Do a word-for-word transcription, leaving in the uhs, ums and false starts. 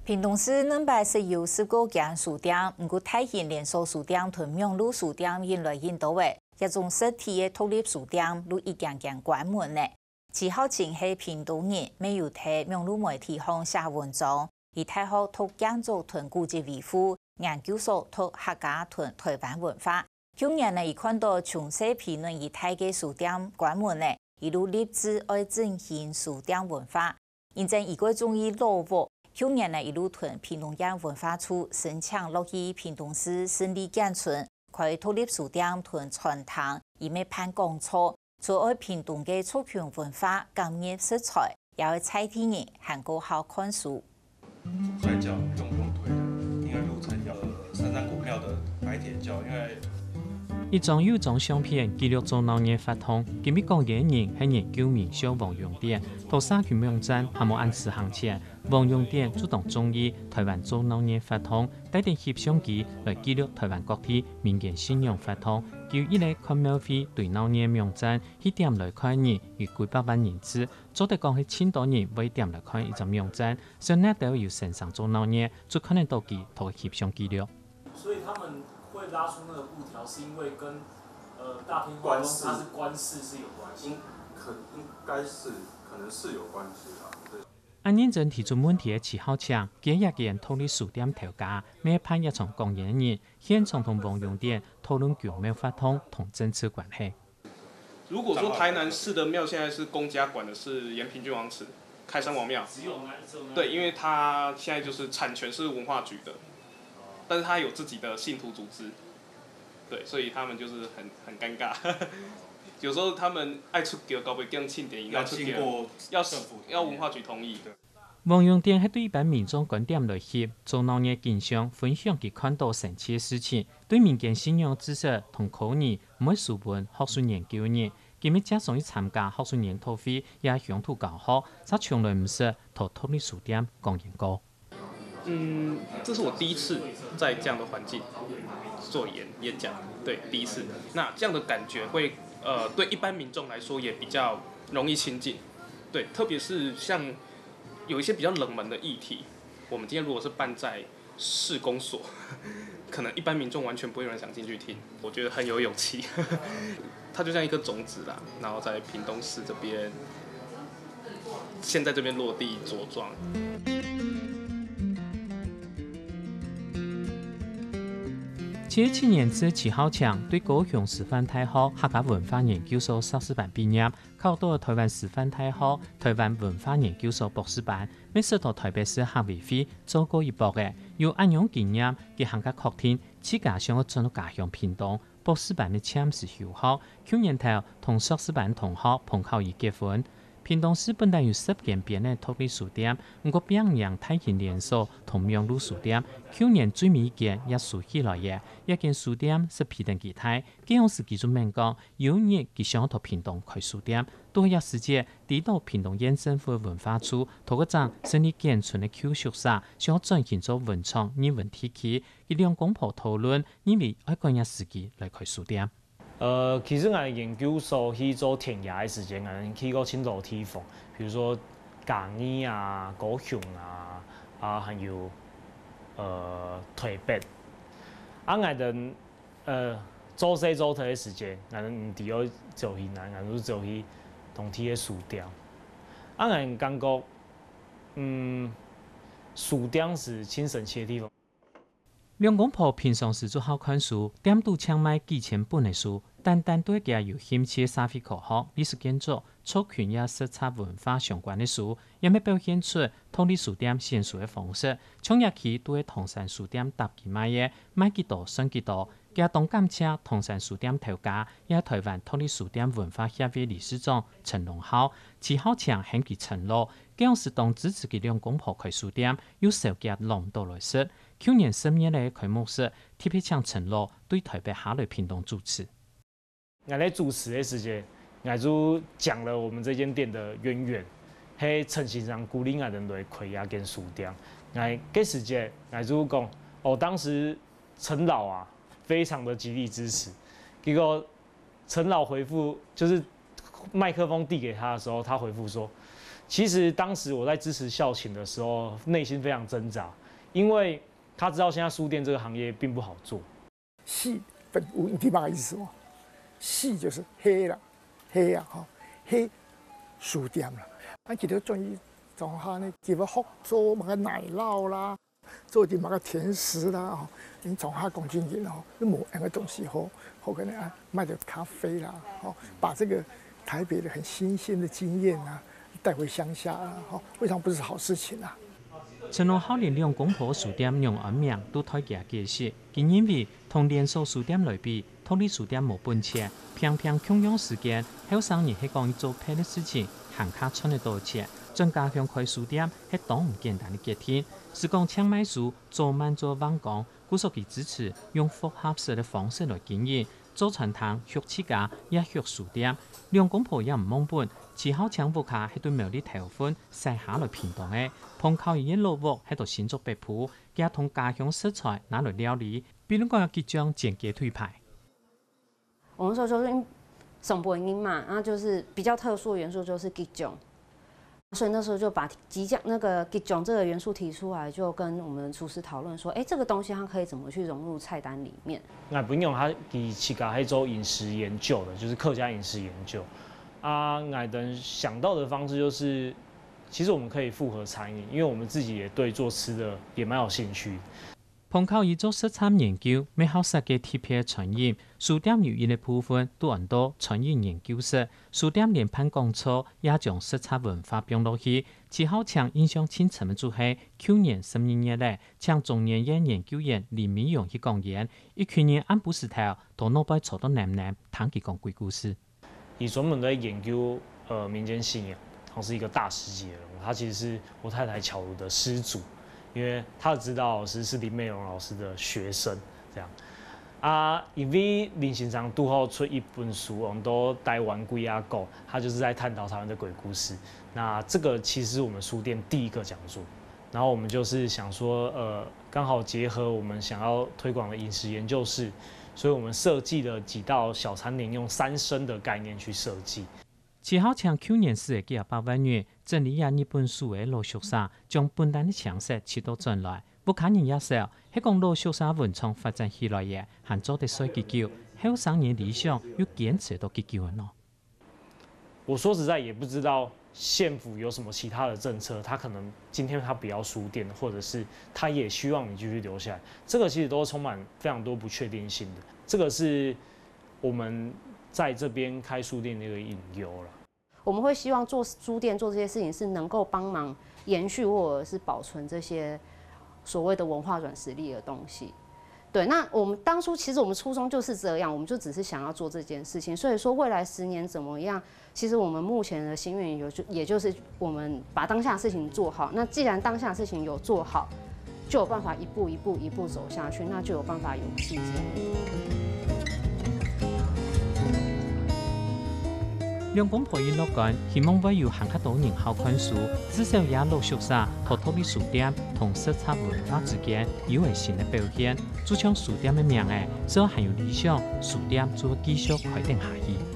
屏東市原本係有十過間書店，毋過大型連鎖書店同網路書店引來引到个，這種實體个獨立書店就一間間關門了。徐浩清係屏東人，乜有在網路媒體項寫文章，佢大學讀建築同古蹟維護，研究所讀客家同台灣文化。舊年呢，佢看到從細比論佢大个書店關門了，佢就立志愛振興書店文化。因為佢較中意老屋，舊年呢，佢就同屏東縣文化處申請落去屏東市勝利館村開獨立書店同餐廳，佢乜辦講座， 就愛屏東个族群文化感染食材，也愛在地人還過好看書。摔跤用用推的，因為路程要呃三山古廟的白鐵轎，因為一張又一張相片記錄做鬧熱活動，今日講个人係原住民小黃羊店，到社區網站還無恁時行前，黃羊店就當中意台灣做鬧熱活動，帶等翕相機來記錄台灣各地民間信仰活動。九一一看廟會對鬧熱網站 去點來看人有幾百萬人次，做得講係盡多人會點來看一隻網站，想哪兜有先生做鬧熱，就看得到佢頭翕相記錄。所以他们会拉出那个布条，是因为跟呃大天后宫它是官司是有关系。可应该是可能是有关系啦。对。恁認真提出問題个徐浩清，佢也間獨立書店頭家，乜辦一場講演人，現場同黃羊店討論宮廟活動同政治關係。 如果说台南市的庙现在是公家管的，是延平郡王祠、开山王庙，对，因为它现在就是产权是文化局的，但是它有自己的信徒组织，对，所以他们就是很很尴尬。有时候他们爱出给搞不更庆典，要出给要要文化局同意。黃羊店係對一般民眾觀點來翕，做鬧熱景象，分享佢看到神奇个事情，對民間信仰知識同科研毋會輸分學術研究人。今日接上去參加學術研討會也鄉土教學，就從來毋識到獨立書店講演講。嗯，這是我第一次在這樣的環境做演演講，對，第一次。那這樣的感覺會呃，對一般民眾來說也比較容易親近，對，特別是像有一些比較冷門的議題，我们今天如果是办在市公所，可能一般民众完全不会有人想进去听。我觉得很有勇气，它就像一颗种子啦，然后在屏东市这边，现在这边落地茁壮。七十七年次徐浩清對高雄師範大學客家文化研究所碩士班畢業，考到台灣師範大學台灣文化研究所博士班，乜識到台北市客委會做過一博个。有恁樣經驗，佢還較確定自家想愛轉到家鄉屏東，博士班乜暫時休學，舊年頭同碩士班同學彭巧儀結婚。屏東市本來有十間邊仔獨立書店，毋過拚贏大型連鎖同網路書店，舊年最尾一間也收起來了。這間書店係比等佢大，該央時佢就愐講， 有日佢想愛到屏東開書店，到這時節，知到屏東縣政府个文化處，頭个正勝利館村个舊宿舍，想愛轉型做文創藝文地區，佢兩公婆討論，認為愛趕這時機來開書店。呃，其實𠊎研究所去做田野个時間，𠊎去過盡多地方，比如說嘉義啊、高雄啊，啊還有呃台北。啊𠊎等 呃，做事做忒个時節，𠊎毋知愛走去哪，𠊎就走去當地个書店。啊𠊎感覺，嗯，書店係盡神奇个地方。兩公婆平常時就好看書，店肚淨賣幾千本个書，單單對厥有興趣个社會科學、歷史建築、族群也識冊文化相關个書，也乜表現出獨立書店選書个方式，像這期都係唐山書店搭佢賣个，賣幾多算幾多， 佢當感謝唐山書店頭家，也係台灣獨立書店文化協會理事長陳榮浩，徐浩清喊佢陳老，該央時當支持佢兩公婆開書店，又收佢挵到來食。舊年十月个開幕式，特別請陳老對台北下來屏東主持。 𠊎在主持个時節，𠊎就講了我們這間店的淵源，係陳先生鼓勵𠊎等來開這間書店。𠊎該時節，𠊎就講，哦，當時陳老啊，非常的極力支持。結果陳老回覆，就是麥克風遞給他的時候，他回覆說，其实当时我在支持校庆的时候，内心非常挣扎，因为他知道现在书店这个行业并不好做。四分有你知道意思吗？四就是黑了，黑啊哈，黑书店了。啊，其实中意从下呢，几个学做么个奶酪啦，做点么个甜食啦，哦，你从下讲经验哦，就某样个东西吼，好可能啊，卖点咖啡啦，哦，把这个台北的很新鲜的经验啊，带回乡下啊，哦，未尝不是好事情啊。陳老孝連兩公婆書店仰安名都代佢解釋，佢認為同連鎖書店來比，獨立書店無本錢，平平共樣時間，後生人係講做別个事情，還較賺得到錢。轉家鄉開書店係當毋簡單个決定，係講淨賣書，早慢做硬扛，故所佢支持用複合式个方式來經營，做餐廳，畜自家，也畜書店。兩公婆也毋忘本，徐孝昌屋下係對苗栗頭份駛下來屏東个，彭巧儀个老屋係到新竹北埔，佢同家鄉食材拿來料理，比如講桔醬煎雞腿排。 我那时候就是因为省博音嘛，然后就是比较特殊的元素就是桔酱，所以那时候就把桔酱那个桔酱这个元素提出来，就跟我们厨师讨论说，哎，这个东西它可以怎么去融入菜单里面？那不用他以自家还做饮食研究的，就是客家饮食研究啊。矮等想到的方式就是，其实我们可以复合餐饮，因为我们自己也对做吃的也蛮有兴趣。 彭巧儀做食材研究，乜好設計特別个餐飲，書店有一个部分都安到餐飲研究室。書店連辦講座，也將食材文化放落去。徐孝昌印象盡深个就係舊年十二月咧，請中研院研究員林美蓉去講演，一群人暗晡時頭，到外背坐到淰淰，聽佢講鬼故事。 也專门在研究呃民间信仰，然后是一个大师级的人物。他其实是我太太巧如的师祖，因为他的指导老师是林美蓉老师的学生，这样。啊，因为林先生拄好出一本书，我们都台湾鬼啊狗，他就是在探讨台湾的鬼故事。那这个其实是我们书店第一个讲座，然后我们就是想说，呃，刚好结合我们想要推广的饮食研究室，所以我们设计了几道小餐点，用三牲的概念去设计。徐孝昌舊年使个幾下百萬元，整理這日本書个老宿舍，將本旦个青色試著轉來。屋下人也笑，係講老宿舍文創發展起來个，還做得睡幾久，後生人理想又堅持到幾久呢？我说实在也不知道县府有什么其他的政策，他可能今天他不要书店，或者是他也希望你继续留下来，这个其实都充满非常多不确定性的。这个是我们在这边开书店的一个隐忧了。我们会希望做书店做这些事情是能够帮忙延续或者是保存这些所谓的文化软实力的东西。对，那我们当初其实我们初衷就是这样，我们就只是想要做这件事情。所以说未来十年怎么样，其实我们目前的心愿有就也就是我们把当下的事情做好。那既然当下的事情有做好，就有办法一步一步一步走下去，那就有办法有继续。兩公婆一樂觀，希望會有還較多人好看書，至少也老宿舍和獨立書店同實習文化之間有个新个表現。就像書店个名仔，只要還有理想，書店就會繼續開展下去。